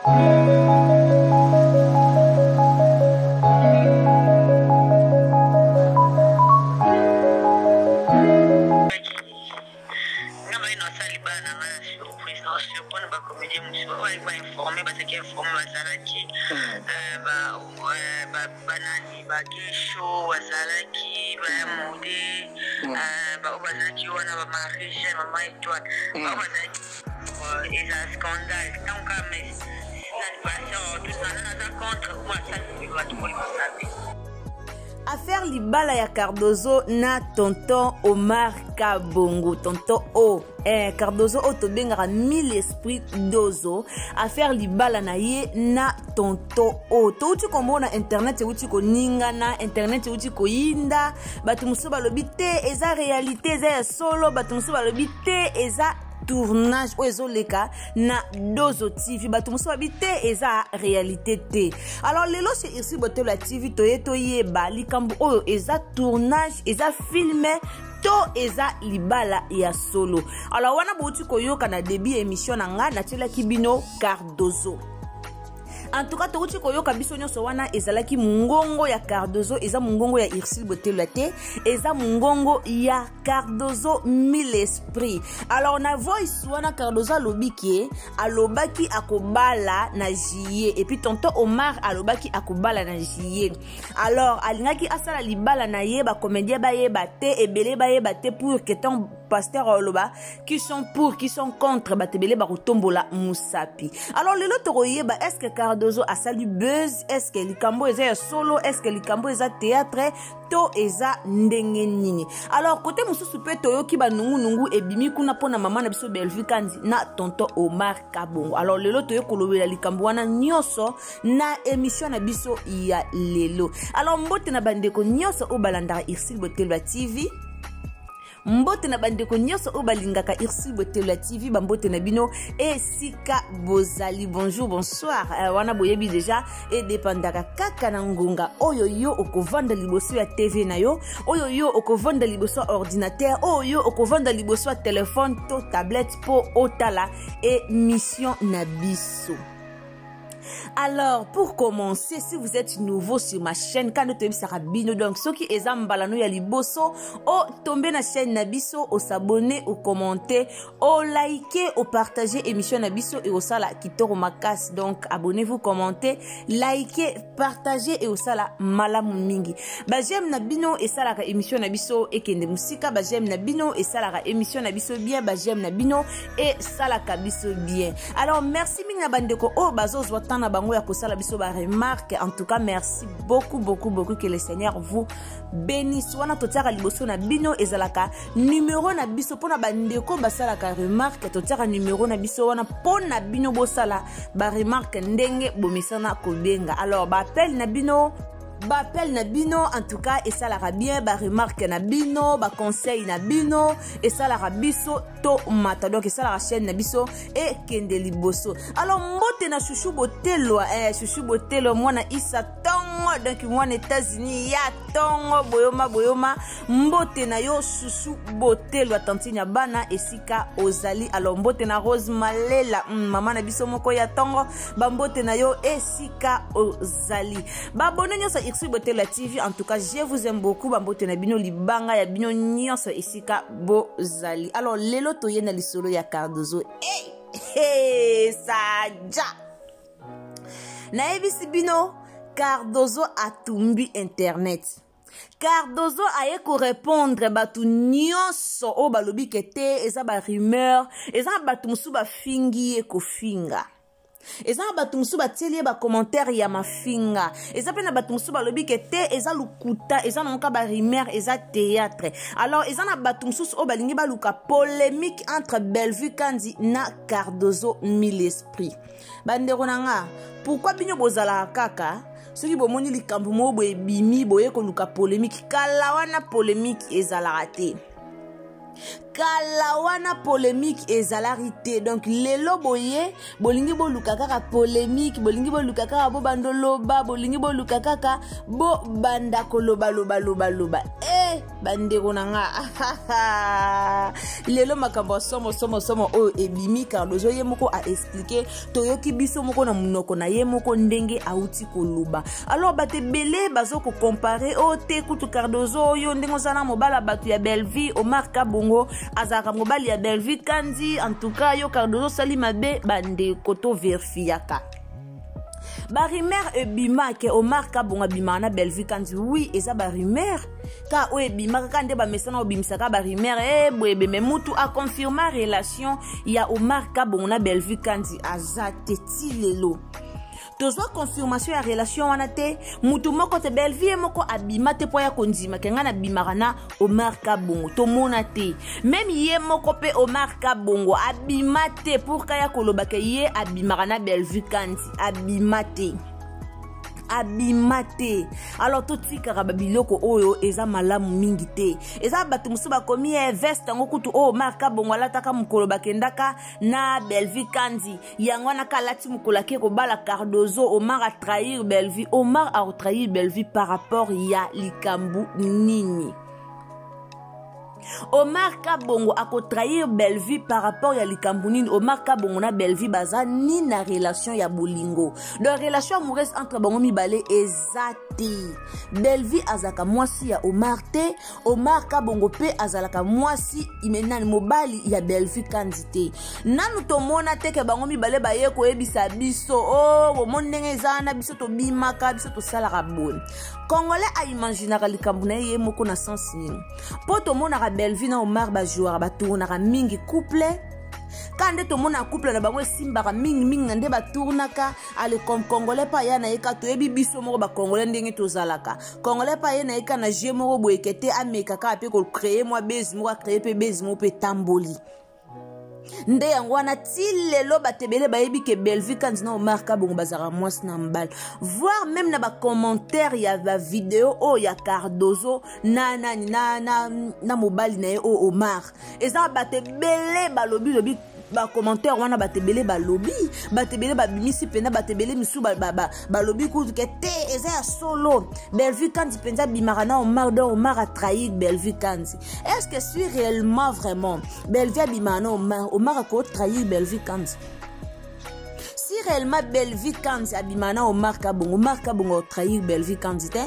Nga baye na sali bana na nga na surprise na surprendre ba comédien mosusu oyo ayaki ba informe bazalaki informe bazalaki banani ba gesho bazalaki ba mode baoyo bazalaki wana ba marie jeanne mama étoile baoyo bazalaki eza scandale ntango kaka mais nani pasteur tout nana naza contre oyo asali bato bolimasabe. Affaire libala ya Cardozo na tonton Omar Kabongo, tonton O. Eh, Cardozo oyo tobengaka mille esprit dozo. Affaire libala na ye na tonton O. Touti komona internet euti koningana, internet euti koyinda, bato mosusu balobi te eza réalité, eza ya solo, bato mosusu balobi te eza tournage oyo ezoleka na Dozo TV, bato mosusu babi te eza réalité te. Alors lelo chez Ursule Botelo ya TV toye toyeba likambo oyo eza tournage, eza film to eza libala ya solo. Alors wana bouti koyoka na début ya émission na nga natielaki bino Cardozo. En tout cas touti koyoka biso nyonso wana ezalaki mongongo ya Cardozo, eza mongongo ya Ursule Botelo te, eza mongongo ya Cardozo mille esprit. Alors na voice wana Cardozo alobi ke alobaki akobala na juillet et puis tonton Omar alobaki akobala na juillet. Alors alingaki asala libala na ye ba comédien bayeba te, ebele bayeba te pour que ton pasteur oloba qui sont pour qui sont contre bato ebele bakotombola musapi. Alors lelo tokoyeba est-ce que Cardozo asali buzz, est-ce que likambo eza ya solo, est-ce que likambo eza théâtre to eza ndenge nini. Alors côté mosusu mpe toyoki banungunungu ebimi kuna mpona mama na biso Bellevue Kandi na tonton Omar Kabongo. Alors lelo toye kolobela likambo wana nyonso na émission na biso ya lelo. Alors mbote na bandeko nyonso oyo balandaka Ursule Botelo ya TV, mbote na bandeko nyonso oyo balingaka Ursule Botelo ya TV, bambote na bino esika bozali. Bonjour, bonsoir. Wana boyebi deja edépendaka kaka na ngonga oyo yo okovanda liboso ya TV na yo, oyo yo okovanda liboso ya ordinateur, oyo yo okovanda liboso ya telefone to tablette mpo otala émission na biso. Alors, pour commencer, si vous êtes nouveau sur ma chaîne, quand nous bino, donc ceux qui eza mbala no ya liboso, o tomber na chaîne na biso, o s'abonner, o commenter, o liker, o partager émission na biso et o sala kitoko makasi. Donc, abonnez-vous, commentez, likez, partagez et o sala malamu mingi. Ba j'aime na bino et sala ka émission na biso et kende musika, ba j'aime na bino et sala ka émission na biso bien, ba j'aime na bino et sala ka biso bien. Alors, merci mingi na bandeko oyo bazozwa temps na bango ya kosala biso ba remarque. En tout cas, merci beaucoup, beaucoup, beaucoup, que le Seigneur vous bénisse. Wana totiaka liboso na bino ezalaka numéro na biso mpona bandeko basalaka remarque, totiaka numéro na biso wana mpona bino bosala ba remarque ndenge bomesana kobenga. Alors ba appel na bino, ba appel na bino en tout cas esalaka bien, ba remarque na bino, ba conseil na bino esalaka biso to mata, donc esalaka chaîne na biso ekende liboso. Alors mbote na Chouchou Botelwa, Chouchou Botelwa mwana Issa tongo, donc mwana États-Unis ya tongo, boyoma boyoma, mbote na yo Chouchou Botelwa, tantine ya bana esika ozali. Alors mbote na Rose Malela, mama na biso moko ya tongo, ba mbote na yo esika ozali. Ba abonné nyonso ya Ursule Botelwa TV, en tout cas je vous aime beaucoup, ba mbote na bino libanga ya bino nyonso esika bozali. Alors lelo toye na lisolo ya Cardozo. Hey, hey, saja. Nayebisi bino Cardozo atumbi internet. Cardozo aye ko répondre bato nyonso oyo balobi ke te eza ba rumeur, eza na bato mosusu bafingi ye kofinga. Eza na bato mosusu batieli ye ba commentaire ya mafinga. Eza pe na bato mosusu balobi ke te eza lokuta, eza na moka ba rumeur, eza théâtre. Alors eza na bato mosusu oyo balingi baluka polémique entre Bellevue Kandi na Cardozo mille esprit. Bandeko na nga, pourquoi bino bozalaka kaka soki bomoni likambo moko boye ebimi boye koluka polémique? Kala wana polémique ezalaka te. Kala wana polémique ezalaki te. Donc lelo boye bolingi boluka kaka polémique, bolingi boluka kaka bobanda oloba, bolingi boluka kaka bobanda koloba loba loba loba. Bandeko na nga, lelo makambo ya somo somo somo oyo ebimi. Cardozo ye moko a expliquer, toyoki biso moko na monoko na ye moko ndenge auti koloba. Alors bato ebele bazo kocomparer oyo te kutu Cardozo oyo ndenge oza na mobala bato ya Bellevie, Omar Kabongo azalaka mobali ya Bellevie Kandi. En tout cas, yo Cardozo osali mabe. Bandeko, tovérifiaka. Barumeur ebima ke Omar Kabongo abimaka na Bellevie Kandi. Oui, eza barumeur ka oyo ebimaka kaka nde bamesana obimisaka barumeur e boyebe, mais mutu aconfirma relation ya Omar Kabongo na Bellevie Kandi aza te. Ti lelo tozwa confirmation ya relation wana te, mutu moko te. Bellevie ye moko abima te mpo aya kondima ke ngai nabimaka na Omar Kabongo, tomona te. Même ye moko mpe Omar Kabongo abima te pour kaya koloba ke ye abimaka na Bellevie Kandi, abima te, abima te. Alors totikaka babiloko oyo eza malamu mingi te. Eza bato mosusu bakomi ye veste yango kutu oyo Omar Kabongo alataka mokolo bakendaka na Bellevie Kandi, yango wana ka alati mokolo ake kobala Cardozo. Omar atrahir Bellevie. Omar aotrahir Bellevie par rapport ya likambo nini? Omar Kabongo akotrahir Bellevie par rapport ya likambo nini? Omar Kabongo na Bellevie baza ni na relation ya bolingo, donc relation amoureuse entre bango mibale eza te. Bellevie azalaka mwasi ya Omar te, Omar Kabongo mpe azalaka mwasi nani, mobali ya Bellevie Kandi te. Nanu tomona te ke bango mibale baye koyebisa biso: o oh, bomoni ndenge eza wana, biso tobimaka, biso tosalaka boye. Congolais aimaginaka likambo na ye ye moko na sens nini? Mpo tomonaka Bellevie na Omar bajouaka, batournaka mingi couple ka nde tomonaka couple na bango esimbaka mingimingi na nde batournaka. Ale congolais mpe aya na ye ka, toyebi biso moko bacongolais ndenge tozalaka. Congolais mpe aye na ye ka na jeu moko boyeke te, ameka kaka mpe kocréer mwa buzz moko, acréer mpe buzz moko mpe etamboli. Nde yango wana ti lelo bato ebele bayebi ke Bellevue Kandi na Omar Kabongo bazalaka mwasi na mobali, voire même na bacommentaire ya bavideo oyo ya Cardozo na nani na mobali na ye oyo Omar, eza bato ebele balobi lobi bacommentaire wana. Bato ebele balobi, bato ebele babimisi mpena, bato ebele misusu balobi kutu ke te, eza ya solo, Bellevue Kandi mpenza abimaka na Omar, donc Omar atrahir Bellevue Kandi. Est ce que si réellement vraiment Bellevue abimaka na Omar, Omar akotrahir Bellevue Kandi? Si réellement Bellevue Kandi abimaka na Omar Kabongo, Omar Kabongo atrahir Bellevue Kandi te.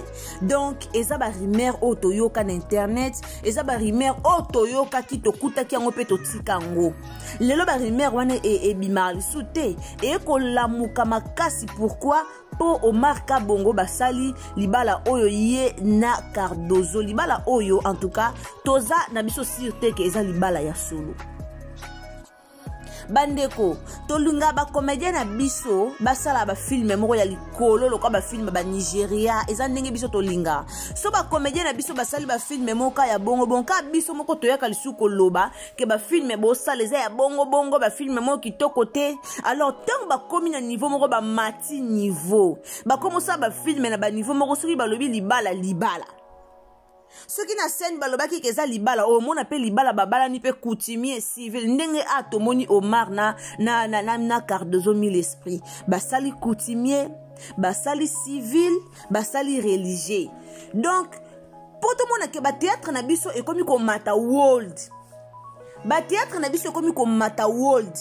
Donc eza barumeur oyo toyoka na internet, eza barumeur oyo toyokaki, tokutaki yango mpe totika yango. Lelo barumeur wana ebimaka lisusu te, ekolamuka makasi. Pourquoi? Mpo Omar Kabongo basali libala oyo ye na Cardozo, libala oyo en tout cas toza na biso sûr te ke eza libala ya solo. Bandeko, tolinga bacomédien na biso basala bafilm moko ya likolo lokola bafilm banigeria. Eza ndenge biso tolinga. So bacomédien na biso basali bafilm moko ya bongo bongo, kaka biso moko toyaka lisusu koloba ke bafilm bosala eza ya bongo bongo, bafilm moko kitoko te. Alors ntango bakomi na niveau moko, bamati niveau, bakomi osala bafilm na baniveau moko, soki balobi libala, libala, soki na scène balobaki ke eza libala, omona mpe libala, babalani mpe coutumier, civil, ndenge a tomoni Omar na Cardozo mille esprit basali coutumier, basali civil, basali religieux. Donc mpo tomona ke bathéâtre na biso ekomi komata world, bathéâtre na biso ekomi komata world,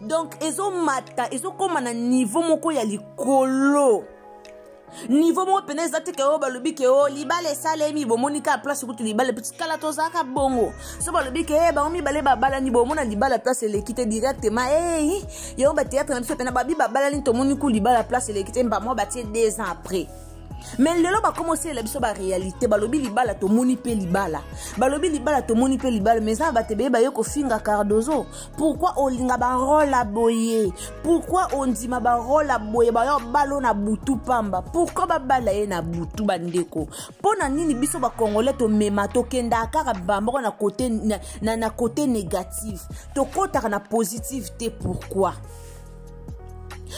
donc ezomata, ezokóma na niveau moko ya likolo, niveau moko pene eza te ke oyo balobi ke o libala esalemi, bomoni kaka place kutu libala kala tozalaka bongo. So balobi ke e bango mibale babalani, bomona libala place eleki te directement. Ei, yango bathéâtre na biso pena babi babalani, tomoni ku libala place eleki te, mbamwa batie 2 ans après. Mais lelo bakoma osalela biso baréalité, balobi libala, tomoni mpe libala, balobi libala, tomoni mpe libala. Mais eza na bato ebele baye kofinga Cardozo: pourquoi olinga barôle ya boye? Pourquoi ondima barôle ya boye? Baya balo na butu pamba, pourquoi babala ye na butu? Bandeko, mpo na nini biso bacongolais tomema, tokendaka kaka bamboko na côté, na côté négatif, tokɔtaka na positif te? Pourquoi?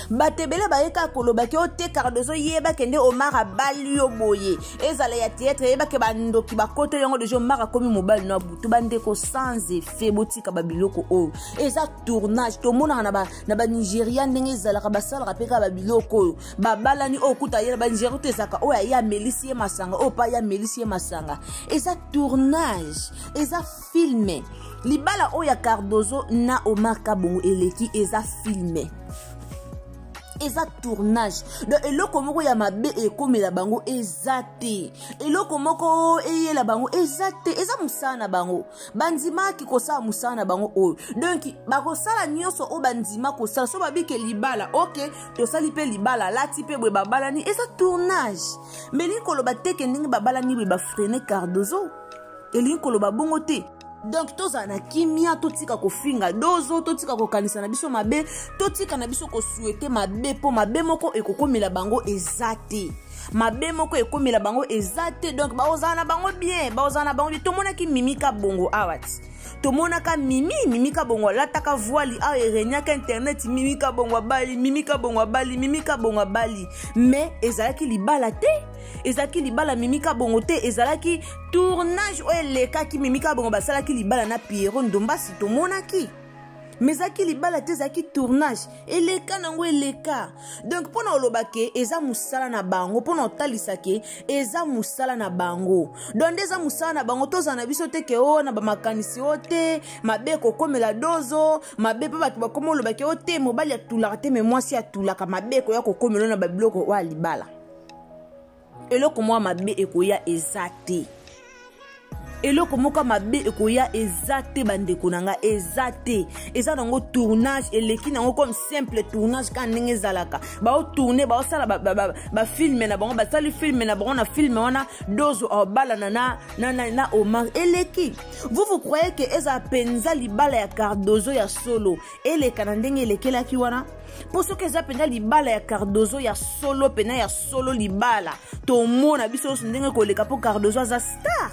Bato ebele baye kaka koloba ke ote Cardozo, yeba ke nde Omar abali yo boye, ezala ya théâtre, yeba ke bandoki bakota yango deja, Omar akomi mobali no abutu. Bandeko, sans effet, botika babiloko oyo, eza tournage. Tomonaka na Banigeria ndenge ezalaka, basalaka mpe kaka babiloko oyo, babalani oyo kuta ye na Banigeria to ezalaka oyo aye amelisi ye masanga, oyo mpe aye amelisi ye masanga. Eza tournage, eza filme. Libala oyo ya Cardozo na Omar Kabongo eleki, eza filme, eza tournage. Donc eloko moko ya mabe ekomela bango eza te, eloko moko eyela bango eza te. Eza mosala na bango, bandimaki kosala mosala na bango oyo. Donc bakosala nyonso oyo bandima kosala. So babike libala, ok, tosali mpe libala, alati mpe boye, babalani, eza tournage. Mais elingi koloba te ke ndenge babalani boye bafreine Cardozo, elingi koloba bongo te. Donc tozala na kimia, totika kofinga Dozo, totika kokanisa na biso mabe, totika na biso kosouhaiter mabe, mpo mabe moko ekokomela bango eza te, mabe moko ekomela bango eza te. Donc baozala na bango bien, baozala na bango bien. Tomonaki Mimi Kabongo awa ti tomonaka Mimi Kabongo alataka voile awa, eregnaka internet: Mimi Kabongo abali, Mimi Kabongo abali, Mimi Kabongo abali. Mais ezalaki libala te, ezalaki libala Mimi Kabongo te, ezalaki tournage oyo elekaki. Mimi Kabongo basalaki libala na Piero Ndombasi, tomonaki, mais ezalaki libala te, ezalaki tournage. Eleka nango, eleka. Donc mpo na oloba ke eza mosala na bango, mpo na otalisa ke eza mosala na bango, donc nde eza mosala na bango. Tozala na biso te ke o na bamakanisi o te mabe ekokomela Dozo, mabe mpe bato bakoma oloba ke o te mobali atulaka te, mais mwasi atulaka, mabe ekoya kokomela na babiloko oyo ya libala. Eloko moko mabe ekoya eza te, eloko moko mabe ekoya eza te. Bandeko na nga, eza te, eza nango tournage, eleki nango comme simple tournage kaka ndenge ezalaka. Baotourne, baosala bafilme na bango, basali filme na bango. Na filme wana Dozo aobalana na Omar, eleki. Vous, vous croyez ke ezala mpenza libala ya Cardozo ya solo eleka na ndenge elekelaki wana? Mpo soki eza mpenza libala ya Cardozo ya solo, mpena ya solo libala, tomona biso nyonso ndenge koleka, mpo Cardozo aza star.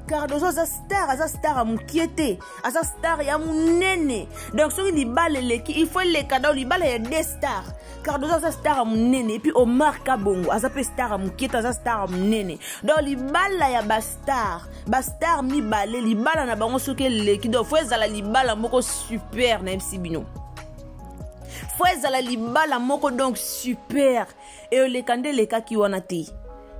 Cardozo aza star, aza star ya mokie te, aza star ya monene. Donc soki libala eleki, il faut eleka donc libala ya deux star. Cardozo aza star ya monene, et puis Omar Kabongo aza mpe star ya mokie te, aza star ya monene. Donc libala ya bastar, bastar mibale, libala na bango soki eleki, donc faut ezala libala moko super. Nayebisi bino, faut ezala libala moko donc super. Eleka nde elekaki wana te,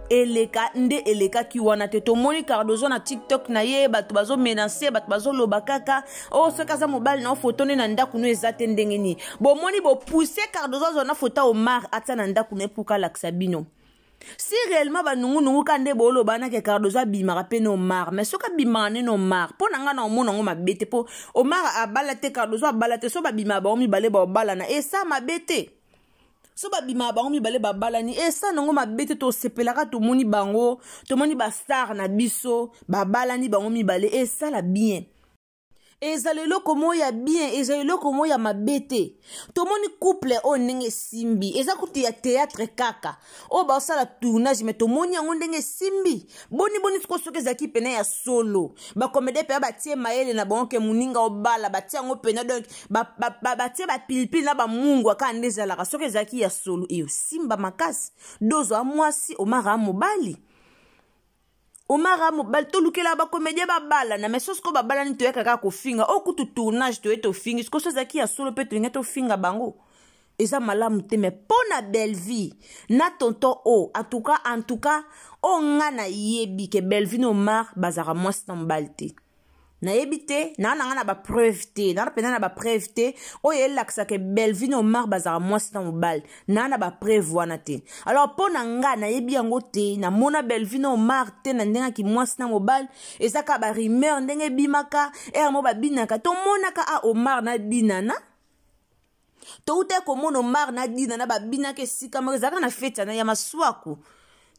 eleka nde elekaki wana te. Tomoni Cardozo na TikTok na ye, bato bazomenacer, bato bazoloba kaka o oh, soki aza mobali na foto nde na ndako no eza te, ndenge nini bomoni bopousse Cardozo azwa na foto Omar atia na ndako na epuka alakisa bino? Si réellement banungunungu ka nde booloba nake Cardozo abimaka mpe na Omar, mais soki abimaka nde na Omar, mpo na ngai na omona yango mabe te, mpo Omar abala te, Cardozo abala te. So babimaka bango mibale, baobalana, esa mabe te. So babimaka bango mibale, babalani, esa nango mabe te. Tosepelaka, tomoni bango, tomoni bastar na biso babalani bango mibale, esala bien, ezala eloko moko ya bien, ezala eloko moko ya mabe te. Tomoni couple oyo ndenge esimbi, eza kutu ya théâtre kaka oyo baosala tournage, mais tomoni yango ndenge esimbi. Boni boni sikoyo soki ezalaki pena ya solo? Bacomédien mpena batie mayele na bango ke moninga obala, batie yango pena, donc batie bapilipili na bamungwa kaka nde ezalaka. Soki ezalaki ya solo, eyosimba makasi. Dozo amwasi, Omar amobali, Omar mobali. Tolukela bacomédien babalana, mais so sikoyo babalani, toyaka kaka kofinga. Oyo kutu tournage, toye tofingi. Sikoyo so ezalaki ya solo mpe tolingi tofinga bango, eza malamu te. Mais mpo na Bellevie na tonton o, en tout cas, en tout cas, oyo nga nayebi ke Bellevie na Omar bazalaka mwasi na mobali te. Nayebi te, naa na nga na bapreuve te, naa mpenza na bapreuve te oyo elakisaka Bellevie na Omar bazalaka mwasi na mobali. Naa na bapreuve wana te. Alors mpo na nga nayebi yango te, namona Bellevie na Omar te na ndenge aki mwasi na mobali. Eza kaka barumeur ndenge ebimaka ere mo babinaka, tomonaka a Omar na Dinana, touta komona Omar na Dina na babinaka esika moko. Ezalaka na feti ya maswaku,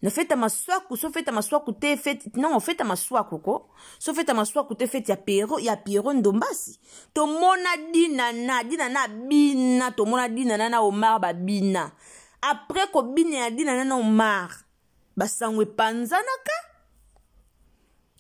na fete ya maswaku, so fete ya maswaku te, fete non, fete ya maswaku ko, so fete ya maswaku te, fete ya Pero, ya Piero Ndombasi. Tomona Dina na Dina na bina, tomona Dina na Omar babina. Après kobina ya Dina na Omar, basango epanzanaka.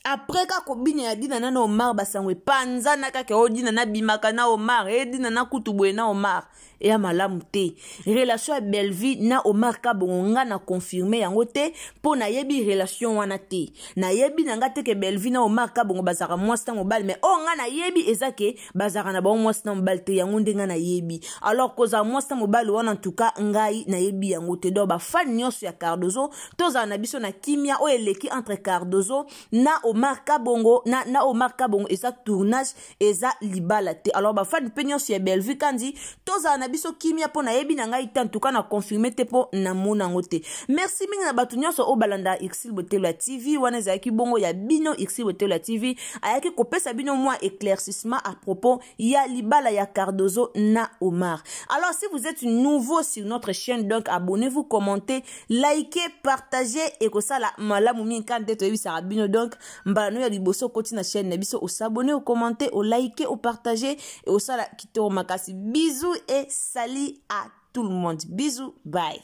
Après kaka kobina ya Dinana na Omar, basango epanzana kaka o Dinana abimaka na Omar, e Dinana kutu boye na Omar. Eya malamu te. Relation ya Bellevue na Omar Kabongo, nga na confirme yango te mpo nayebi relation wana te. Nayebi na nga te ke Bellevue na Omar Kabongo bazalaka mwasi na mobali, mais oyo nga nayebi eza ke bazalaka na bango mwasi na mobali te, yango nde nga nayebi. Alors kozala mwasi na mobali wana, en tout cas ngai nayebi yango te. Donc bafani nyonso ya Cardozo, tozala na biso na kimia. Oyo eleki entre Cardozo na Omar Kabongo na Omar Kabongo eza tournage, eza libala te. Alors bafani mpe nyonso ya Bellevue Kandi, tozala na biso kimia mpo nayebi na ngai te, en tout cas na confirme te mpo namona yango te. Merci mingi na bato nyonso oyo balanda Ursule Botelo ya TV. Wana ezalaki bongo ya bino Ursule Botelo ya TV, ayaki kopesa bino mwa éclaircissement à propos ya libala ya Cardozo na Omar. Alors si vous êtes nouveau sur notre chaîne, donc abonnez-vous, commentez, likez, partagez et kosala malamu mingi kaka nde toyebisaka bino. Donc mbala no ya liboso okoti na chaîne na biso, osabonner, ocommenter, olike, opartager et osala kitoko makasi. Bisous et salut à tout le monde. Bisous, bye.